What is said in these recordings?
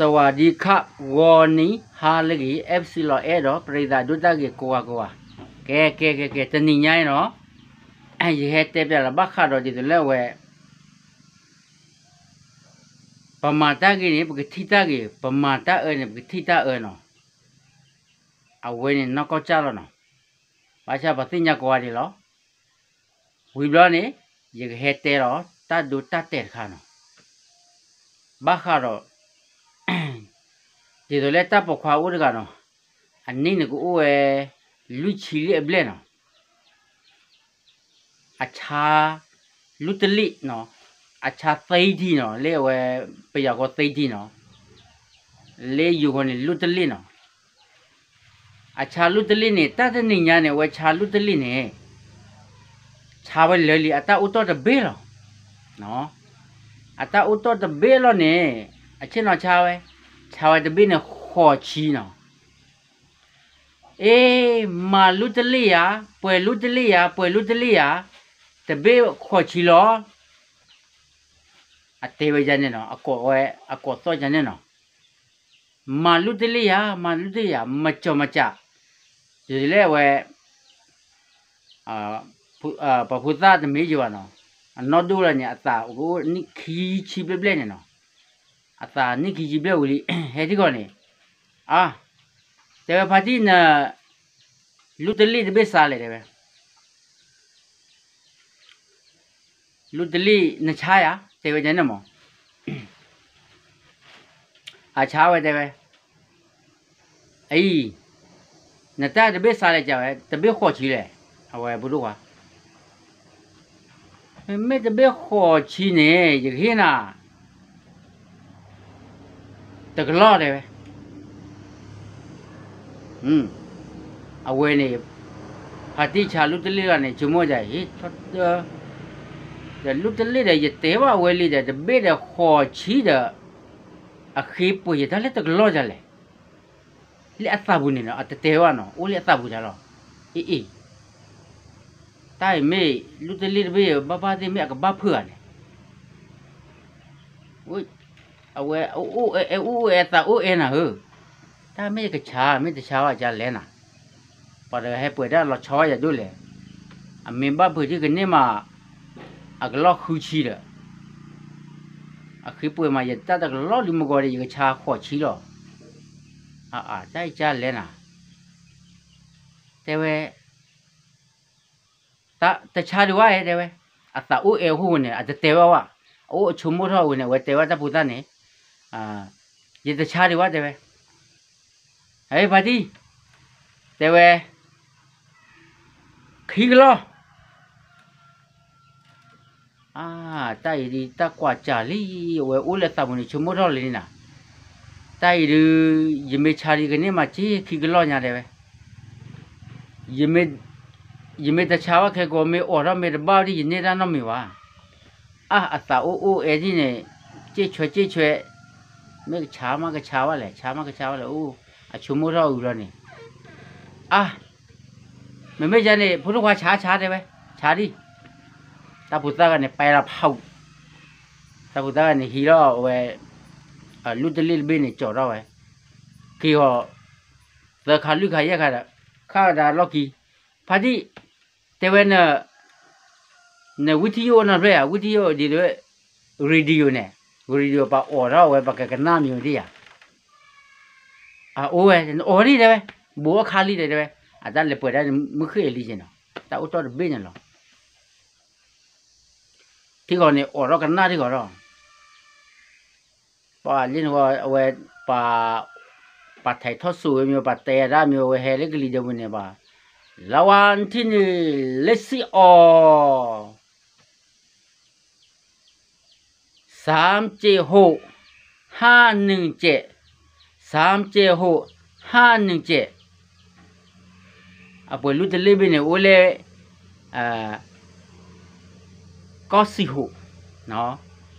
สวัสดีครับ ဂီၤနံၤဟါလၢအဂ့ၤ FC လီၤအဲၣ်ဒီး ပရံသးဒိၣ်တၢ်ဂ့ၤကိးဂၤကိးဂၤ, ကဲ ကဲ ကဲ ကဲ တနံၤညါအံၤနီၤ, ယဟဲတဲပၠးလၢဘၣ်ဃးဒီးဒ်သိးလၢအဝဲ ပမၤတၢ်ဂ့ၤန့ၣ် ပကထံၣ်တၢ်ဂ့ၤ, ပမၤတၢ်အၢန့ၣ် ပကထံၣ်တၢ်အၢနီၤ, အဝဲန့ၣ်နီၢ်ကီၢ်စၢ်လီၤနီၤ, ဘၣ်ဆၣ်ပှၤသ့ၣ်ညါကိးဂၤဒဲးလီၤ. ဝံၤဘျီန့ၣ် ယကဟဲတဲလီၤတၢ်ဒိတၢ်တဲာ်တခါနီၤ, ဘၣ်ဃးဒီး ဒ်သိးလၢတၢ်ပိာ်ခွါအိၣ်တဂၤနီၤ, အနံၣ်န့ၣ်ကအိၣ်ဝဲ လွံၢ်ဆံလံအဘျဲၣ်နီၤ, အဆါ လွံၢ်တလ့ၣ်နီၤ, အဆါသ့ထံနီၤ, လၢအဝဲ ပယီၤကိးသ့ထံနီၤ, လၢယိၤဃီန့ၣ် လွံၢ်တလ့ၣ်နီၤ, အဆါလွံၢ်တလ့ၣ်န့ၣ် တၢ်တနံၤညါန့ၣ် အဝဲဆါလွံၢ်တလ့ၣ်န့ၣ် ဆါဝဲလၢာ်လံ အတၢ်အိၣ်တီၢ်တဘ့ၣ်လီၤ. အတၢ်အိၣ်တီၢ်တဘ့ၣ်လီၤန့ၣ် အဆ့ၣ်နီၤဆါဝဲ, ဆါဝဲတဘ့ၣ်န့ၣ် ဃိးဆံနီၤ. အ့ မၤလွံၢ်တလ့ၣ်ယၤ, ပှဲၤလွံၢ်တလ့ၣ်ယၤ, ပှဲၤလွံၢ်တလ့ၣ်ယၤ, တဘ့ၣ်ဃိးဆံလီၤ. အတဲဝဲယၤန့ၣ်နီၤ, အကိးဝဲ, အကိးသီၣ်ယၤန့ၣ်နီၤ, မၤလွံၢ်တလ့ၣ်ယၤ, မၤလွံၢ်တလ့ၣ်ယၤ, မကၠီမကၠး, ဒ်သိးလၢအဝဲ ပှၤဖိသၣ်တမ့ၢ်ယၤဘၣ်နီၤ, အနီၢ်ဒိၣ်လၢန့ၣ် အသးအိၣ်နံၣ်ခံဆံဘျဲၣ်ဘျဲၣ်န့ၣ်နီၤ, အသးနံၣ်ခံဆံဘျဲၣ်ဝံၤလံ, ဟဲထံၣ်ဃီန့ၣ်, အါ, တဲဝဲဖါတံၢ်န လွံၢ်တလ့ၣ်တဘ့ၣ်စးလဲၣ်တဲဝဲ လွံၢ်တလ့ၣ်နဆါယၤ တဲဝဲန့ၣ်မး, အဆါဝဲတဲဝဲ, အံၤ, နတၢ်တဘ့ၣ်စးလဲၣ်ကဝဲ တဘ့ၣ်ဃိးဆံလဲၣ်, အဝဲဖိဒိၣ်ခွါ, မ့မ့ၢ်တဘ့ၣ်ဃိးဆံန့ၣ် ယကဟ့ၣ်နၤ တကလီၢ်တဲဝဲ, အဝဲန့ၣ် ဖါတံၢ်ဆါလွံၢ်တလ့ၣ်လီၤန့ၣ် ဆိကမိၣ်ဒ်အံၤ, ဒီးလွံၢ်တလ့ၣ်ဒီး ယတဲဘၣ်အဝဲလံဒီး တဘ့ၣ်ဒီးဃိးဆံဒီး အဃ့ပှဲၤယတၢ်လၢတကလီၢ်ဒ်လဲၣ်, လၢအသးပူၤန့ၣ်နီၤ အတတဲဘၣ်နီၤ အိၣ်လၢအသးပူၤဒ်လီၤ, အ့ၣ်အ့ၣ်, တၢ်အံၤမ့ၢ် လွံၢ်တလ့ၣ်တဘ့ၣ်ဘၣ်ဘၣ်သ့ၣ်မ့ၢ်အကဘၣ်ဖုးဧါန့ၣ် အဝဲအိၣ်အိၣ်အဲၣ်အဲၣ်အိၣ်အိၣ်အဲၣ်သးအိၣ်အဲၣ်နၤဧၢ, တၢ်မ့ၢ်ယကဆါ မ့ၢ်တဆါဘၣ်ကလဲၣ်နၤ, ပှၤတဂၤဟဲပှဲၤတၢ်လီၤဆီဝဲယၤဒိၣ်လဲၣ်, အမ့ၢ်ဘၣ်ဖုးထံၣ်ကန့ၢ်မး အကလီၢ်ဃုဆံဒီး, အဃ့ပှဲၤမးယတၢ်တကလီၢ်လံမ့ၢ်ဂ့ၤဒီး ယကဆါဃိးဆံလီၤ, အအ တၢ်အံၤကလဲၣ်နၤ, တဲဝဲ တဆါဒံးဝဲတဲဝဲ, အသးအိၣ်အဲၣ်အဃိန့ၣ် အတတဲဝဲဘၣ်, အအိၣ်အဆိကမိၣ်ထီၣ်ဝဲန့ၣ် အဝဲတဲဝဲတၢ်ဖိသၣ်န့ၣ်, ယတဆါဒံးဝဲတဲဝဲ, အဖါတံၢ်, တဲဝဲ, ခံကလီၢ် အါ, တၢ်အံၤဒ်တၢ်ကွၢ်စၢ်လံ, အဝဲအိၣ်လၢသးပူၤန့ၣ် ဆိကမိၣ်ထီၣ်လံန့ၣ်နၤ, တၢ်အံၤဒုး ယမ့ၢ်ဆါဒံးကန့ၢ်မးက့ခံကလီၢ်ညါတဲဝဲ, ယမ့ၢ်တဆါဘၣ်ခဲကိး မ့ၢ်အိးထီၣ်မ့ၢ်တဘၣ်ဒ်ယန့ၢ်တၢ်နီတမံၤဘၣ်, အါ အသးအိၣ်အိၣ်အဲၣ်ဒ်န့ၣ်, စ့ၢ်ဆွဲစ့ၢ်ဆွဲ, မ့ၢ်ကဆါမးကဆါဘၣ်လဲၣ်, ဆါမးကဆါဘၣ်လဲၣ်, အိၣ်, အဆိကမိၣ်ထီၣ်ဝံၤလီၤန့ၣ်, အါ မ့မ့ၢ်ယၤန့ၣ် ဖိဒိၣ်ခွါဆါဆါတဲဝဲ, ဆါဒံး, တၢ်ဖိသၣ်ဂၤန့ၣ် ပဲလီၤဖး, တၢ်ဖိသၣ်ဂၤန့ၣ် ဟံးထီၣ်အဝဲ, လွံၢ်တလ့ၣ်တဘ့ၣ်န့ၣ် ကၠီၤထီၣ်ဝဲ, က့ၤဃီၤ, သၢခါလွံၢ်ခါယဲၢ်ခါဒီး, ခါကဒါလီၢ်ခံ, ဖါတံၢ်, တဲဝဲ, နဝံထံယိၣ်အိၣ်နီတဖျၢၣ်ဧါ, ဝံထံယိၣ်ဒ်သိး, radio န့ၣ်, radio ပှၤအိးထီၣ်ဝဲ ပှၤကကနၣ်မံၤဒ်ဧါ, အအိၣ်ဝဲ, အိးဒံးတဲဝဲ, ဘူးအခါလံတဲဝဲ, အတၢ်လဲၤပှဲၤဒၣ်မုၢ်ဃ့ၢ်လံက့နီၤ, တၢ်အိၣ်တီၢ်တဘ့ၣ်န့ၣ်လီၤ. ထံဂီၤန့ၣ် အိးထီၣ်ကနၣ်ထံဂီၤထီၣ်, ပှၤလၢနဂီၢ်အဝဲ, ပှၤ, ပှၤထဲးထီၣ်စိဝဲမ့ၢ် ပှၤတဲဒၣ်မ့ၢ်ဝဲဟဲလၢကလံၤဒၢပူၤန့ၣ်ဘၣ်, လါဝါထံန့ၣ် လၢစံၣ်အီၤ စၢမ်စဲးဟိး, ဟၣ်နုာ်စဲး, စၢမ်စဲးဟိး, ဟၣ်နုာ်စဲး, အပှဲၤလွံၢ်တလ့ၣ်ဘ့ၣ်န့ၣ် အိၣ်လၢ, ကီၢ်စံၣ်ဟိး,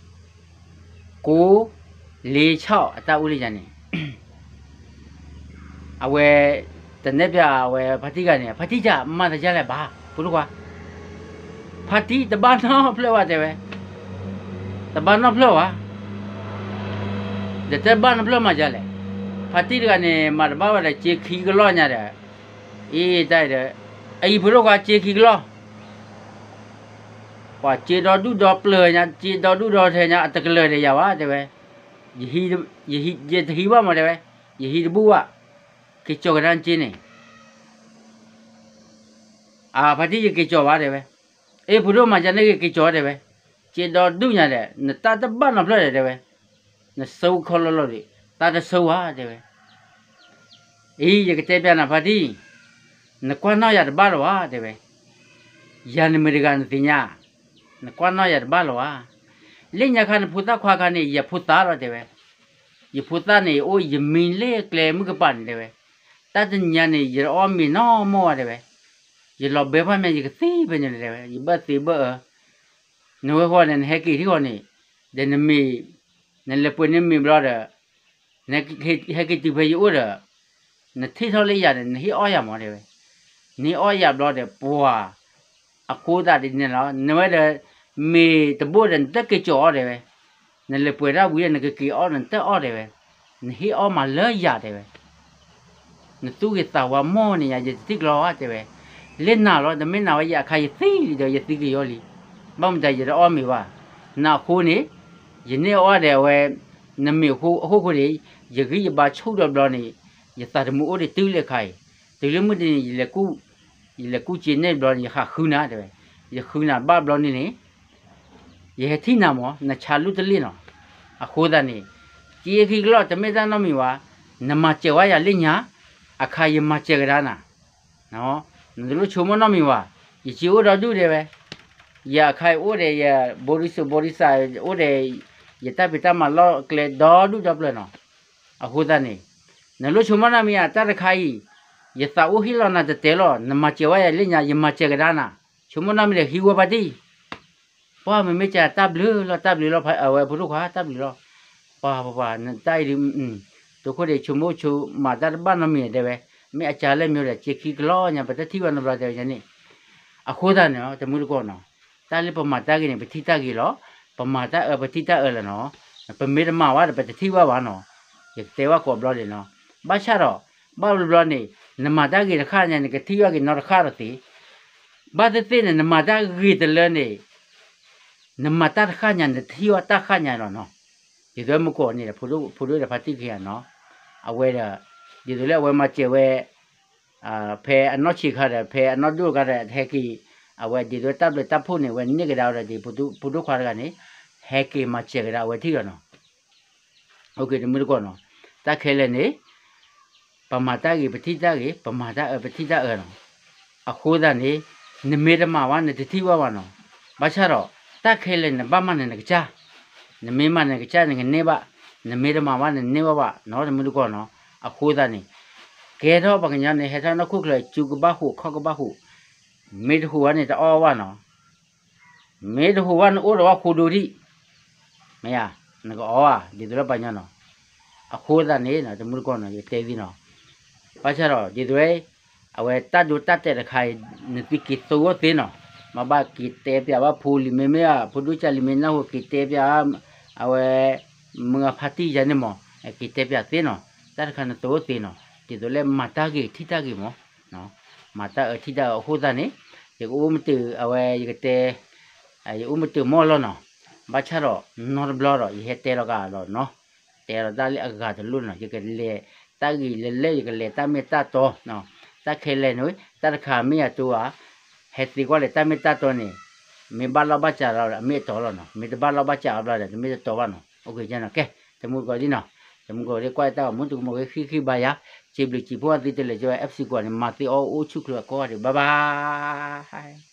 ကိး, လ့ဆီၣ် အတၢ်အိၣ်လၢယၤန့ၣ် အဝဲ, တနဲၣ်ပၠးအဝဲ ဖါတံၢ်ဂၤန့ၣ် ဖါတံၢ်ကမၤသးဒ်လဲၣ်ဘၣ် ဖိဒိၣ်ခွါ, ဖါတံၢ်တဘၣ်နီတဖျၢၣ်ဘၣ်တဲဝဲ, တဘၣ်နီတဖျၢၣ်ဘၣ်, တတဲဘၣ်နဖျၢၣ်မၤဒ်လဲၣ်. ဖါတံၢ်တဂၤန့ၣ် မၤတဘၣ်ဝဲဒီးစ့ခံကလီၢ်ညါဒီး, အံၤတၢ်အံၤဒီး, အအံၤဖိဒိၣ်ခွါစ့ခံကလီၢ်, ပှၤစ့ဒီဒူၣ်ဒီပျၢၤညါ, စ့ဒီဒူၣ်ဒီထၢညါ, အတကလၢၤဒီးယၤဘၣ် တဲဝဲ, ယဟံး, ယတဟံးဘၣ်မး တဲဝဲ, ယဟံးတဘူၣ်ဘၣ်, က့ၤကၠီၤကဒါစ့န့ၣ် အဖါတံၢ် ယက့ၤကၠီၤဘၣ် တဲဝဲ. အ့ ဖိဒိၣ်မၤဒ်န့ၣ်ဂ့ၤ က့ၤကၠီၤ တဲဝဲ. စ့ဒီဒူၣ်ညါဒီး နတၢ်တဘၣ်နီတဖျၢၣ်ဒီး တဲဝဲ, နဆၢခီလီၤလီၤဒီး တၢ်တဆၢဝဲ တဲဝဲ. အံၤ ယကတဲပျးနၤ ဖါတံၢ်, နကွၢ်နီၣ်ယၤတဘၣ်လီၤဧါ တဲဝဲ. ယၤနမ့ၢ်တဂၤနသ့ၣ်ညါ, နကွၢ်နီၣ်ယၤတဘၣ်လီၤဧါ. လၢညါခါနဖိသၣ်ခွါခါန့ၣ် ယဖိသၣ်လီၤ တဲဝဲ. ယဖိသၣ်န့ၣ် အိၣ်ယမံလၢကျဲမုၢ်ကပၤန့ၣ် တဲဝဲ. တၢ်တနံၤညါန့ၣ် ယအီၣ်မ့ၤနီၢ်မီၢ်ဝဲ တဲဝဲ. ယလီၤဘၢဖၣ်မ့ၢ် ယကသံဖဲန့ၣ်လီၤ တဲဝဲ, ယဘၣ်သံဘၣ်အၢ. နဝဲဃီန့ၣ် နဟဲက့ၤထံဃီန့ၣ်, ဒီးနမ့ၢ်, နလဲၤပှ့ၤန့ၢ်မ့ၤဘျီဒီး, နဟဲက့ၤတုၤဖဲယအိၣ်ဒီး, နထံၣ်ထီၣ်လၢယၤန့ၣ် နဟ့ၣ်အီၣ်ယၤမး တဲဝဲ. နဟ့ၣ်အီၣ်ယၤဘျီဒီး ပှၤ အဃိသတးဒ်န့ၣ်လီၤ. နဝဲဒီး မ့ၢ်တဘိဒီး နတက့ၤကၠီၤအီၣ် တဲဝဲ. နလဲၤပှ့ၤတၢ်ဝံၤဒီး နကက့ၤအီၣ် နတအီၣ် တဲဝဲ. နဟ့ၣ်အီၣ်မးလၢယၤ တဲဝဲ. နသူၣ်ဂ့ၤသးဝါမီၢ်န့ၢ်ယၤ ယတထံၣ်ကျီဘၣ် တဲဝဲ. လၢနၤလီၤ တမ့ၢ်နၤဝဲ ယအခါယသံလံဒီး ယသံက့ၤယီၤလံ. ဘၣ်မတၤ ယတအီၣ်မ့ၤဘၣ်. နအဃိန့ၣ် ယန့ၢ်အီၣ်ဒီးအဝဲ နမ့ၢ်အဃိအဃိန့ၣ် ယဂံၢ်ယဘါဆူၣ်ဒီးဘျီန့ၣ် ယသးသမူအိၣ်ဒံးတုၤလၢခါအံၤ, တုၤလၢမုၢ်တနံၤ ယလဲၤကူၣ်စ့န့ၢ်ဘျီန့ၣ် ယဃးဃုနၤ တဲဝဲ. ယဃုနၤဘၣ်ဘျီန့ၣ်န့ၣ် ယဟဲထံၣ်နၤမး နဆါလူၢ်တလ့ၣ်နီၤ. အဃိသတးန့ၣ် စ့ခံကလီၢ် တမ့ၢ်တၢ်နီတမံၤဘၣ်. နမၤစၢၤဝဲယၤလၢညါ, အခါယမၤစၢၤကဒါနၤ. နတလိၣ်ဆိကမိၣ်နီတမံၤဘၣ်. ယစ့အိၣ်ဒီဒူၣ် တဲဝဲ. ယအခါအံၤအိၣ်ဒီးယ ဘိဒံစူး ဘိဒံစး အိၣ်ဒီး ယတၢ်ဖံးတၢ်မၤလီၢ်ကျဲဒီဒူၣ်ဒီပျၢၤနီၤ. အဃိသတးန့ၣ် နလိၣ်ဆိကမိၣ်နီတမံၤဧါ. တၢ်တခါအံၤ ယသးအိၣ်ဟ့ၣ်လီၤနၤတတဲလီၤ. နမၤစၢၤဝဲယၤလၢညါ ယမၤစၢၤကဒါနၤ. ဆိကမိၣ်နီတမံၤဒီး ဟံးဝဲဖါတံၢ် ပှၤမ့မ့ၢ်ကတၢ်ဘျုးလီၤ တၢ်ဘျုးလီၤ အဝဲဖိဒိၣ်ခွါ တၢ်ဘျုးလီၤ. ပှၤပှၤပှၤ နတၢ်အံၤဒုး တိခိၣ်ဒံး ဆိကမိၣ်ဆိကမးတၢ်တဘၣ်နီတမံၤ တဲဝဲ. မ့ၢ်အကါလၢမ့ၢ်ဒီး စ့ခံကလီၢ်ညါ ပတထံၣ်ဘၣ်နီတဘျီ တဲဝဲန့ၣ်. အဃိသတးန့ၣ် တမုၢ်တကိးနီၤ, တၢ်လၢပမၤတၢ်ဂ့ၤန့ၣ် ပထံၣ်တၢ်ဂ့ၤလီၤ. ပမၤတၢ်အၢ ပထံၣ်တၢ်အၢလီၤနီၤ. ပမ့ၢ်တမၤဘၣ်ဒီး ပတထံၣ်ဘၣ်ဘၣ်နီၤ. ယကတဲဘၣ်ကိးဘျီဒံးနီၤ. ဘၣ်ဆၣ်ဒီး ဘၣ်ဘျီဘျီန့ၣ် နမၤတၢ်ဂ့ၤတခါညါန့ၣ် ကထံၣ်ဘၣ်က့ၤနီတခါဒီးသ့ ဘၣ်သ့ၣ်သ့ၣ်န့ၣ် နမၤတၢ်ဂ့ၤတလၢန့ၣ် နမၤတၢ်တဃၣ်ညါ နထံၣ်ဘၣ်တၢ်ဃၣ်ညါလီၤနီၤ. ဒ်သိးမုၢ်ကိးန့ၣ်ဒီး ဖိဒိၣ်ဒီးဖါတံၢ်ခံဂၤနီၤ, အဝဲဒီး ဒ်သိးလၢအဝဲမၤစၢၤဝဲ ဖဲအနီၢ်ဆံးခါဒီး ဖဲအနီၢ်ဒိၣ်ခါဒီး ဟဲက့ၤ အဝဲဒ်သိးတၢ်ဘျုးတၢ်ဖှိၣ်န့ၣ် အဝဲန့ၢ်ကဒါအီၤဒီး ဒ်ဖိဒိၣ်ခွါတဂၤန့ၣ် ဟဲက့ၤမၤစၢၤကဒါအဝဲထံၣ်လီၤနီၤ. တမုၢ်တကိးနီၤ, တၢ်ခဲလၢာ်န့ၣ် ပမၤတၢ်ဂ့ၤ ပထံၣ်တၢ်ဂ့ၤ, ပမၤတၢ်အၢ ပထံၣ်တၢ်အၢနီၤ. အဃိသတးန့ၣ် နမ့ၢ်တမၤဘၣ် နတထံၣ်ဘၣ်ဘၣ်နီၤ. ဘၣ်ဆၣ်ဒီး တၢ်ခဲလၢာ်န့ၣ် နဘၣ်မၤန့ၣ်နကစၢ်, နမ့ၢ်မၤန့ၣ်နကစၢ်န့ၣ် နကန့ၢ်ဘၣ်, နမ့ၢ်တမၤဘၣ် နန့ၢ်ဘၣ်ဘၣ်နီၤ တမုၢ်တကိးနီၤ. အဃိသတးန့ၣ် ကဲထီၣ်ပှၤကညီန့ၣ် ဟဲထီၣ်နီၢ်ခိၣ်ချၢ စုကဘၣ်ဟူး ခီၣ်ကဘၣ်ဟူး, မ့ၢ်တဟူးဘၣ်န့ၣ် တအီၣ်ဘၣ်နီၤ. မ့ၢ်တဟူးဘၣ်န့ၣ် အိၣ်ဒီးဘၣ်ဃိဒိဒံး, မ့ၢ်ဧါ, နကအီၣ်ဧါ ဒ်သိးလၢပှၤကညီနီၤ. အဃိသတးန့ၣ် တမုၢ်တကိးနီၤ ယတဲသ့နီၤ. ဘၣ်ဆၣ်ဒီး ဒ်သိး အဝဲတၢ်ဒိတၢ်တဲာ်တခါအံၤ နသုက့ၤသိအီၤသ့နီၤ. မ့ၢ်ဘၣ်က့ၤတဲပျးဘၣ်ဖိလံၤမ့မ့ၢ်ဧါ ဖိဒိၣ်ကၢ်လံၤမ့ၢ်နၢ်ဟူ က့ၤတဲပျး အဝဲ မုၢ်ဂၤဖါတံၢ်ယၤန့ၣ်မး က့ၤတဲပျးသ့နီၤ. တၢ်တခါနသိအီၤသ့နီၤ ဒ်သိးလၢမၤတၢ်ဂ့ၤထံၣ်တၢ်ဂ့ၤမး. မၤတၢ်အၢထံၣ်တၢ်အၢအဃိသတးန့ၣ် ယကအိၣ်မုာ်တၢၤ အဝဲယကတဲ ယအိၣ်မုာ်တၢၤမီၢ်လီၤနီၤ. ဘၣ်ဆၣ်ဒီး နီတဘျီဒီး ယဟဲတဲလီၤကဒီးနီၤ. တဲလီၤတၢ်လၢအဂၤတလိၣ်နီၤ. ယကလဲၤတၢ်ဂ့ၤလဲၤလဲၢ် ယကလဲၤတၢ်မ့ၢ်တၢ်တီနီၤ. တၢ်ခဲလၢာ်န့ၣ် တၢ်တခါမ့ၢ်ယၤတိဧါ, ဟဲသ့ကွၢ်လဲၤတၢ်မ့ၢ်တၢ်တီန့ၣ် မ့ၢ်ဘၣ်လီၢ်ဘၣ်စးလီၤဒီး အမ့ၢ်အတီလီၤနီၤ. မ့ၢ်တဘၣ်လီၢ်ဘၣ်စးအဘျီဒီး တမ့ၢ်တတီဘၣ်နီၤ. အိၣ်က့ၤကဲနီၤ ကဲ တမုၢ်တကိးဒ်နီၤ. တမုၢ်တကိးဒ်ကွၢ်တၢ်ဂီၤမူတကမူၤဂ့ၤ ဃံဃံဘါယၤ စံးဘျုးစံးဖှိၣ်အသုတလဲၤကၠီ F C ကွၢ်န့ၣ် မၤသ့အီၣ်အိၣ်ဆူၣ်ချ့အကိးဂၤဒဲး bye bye.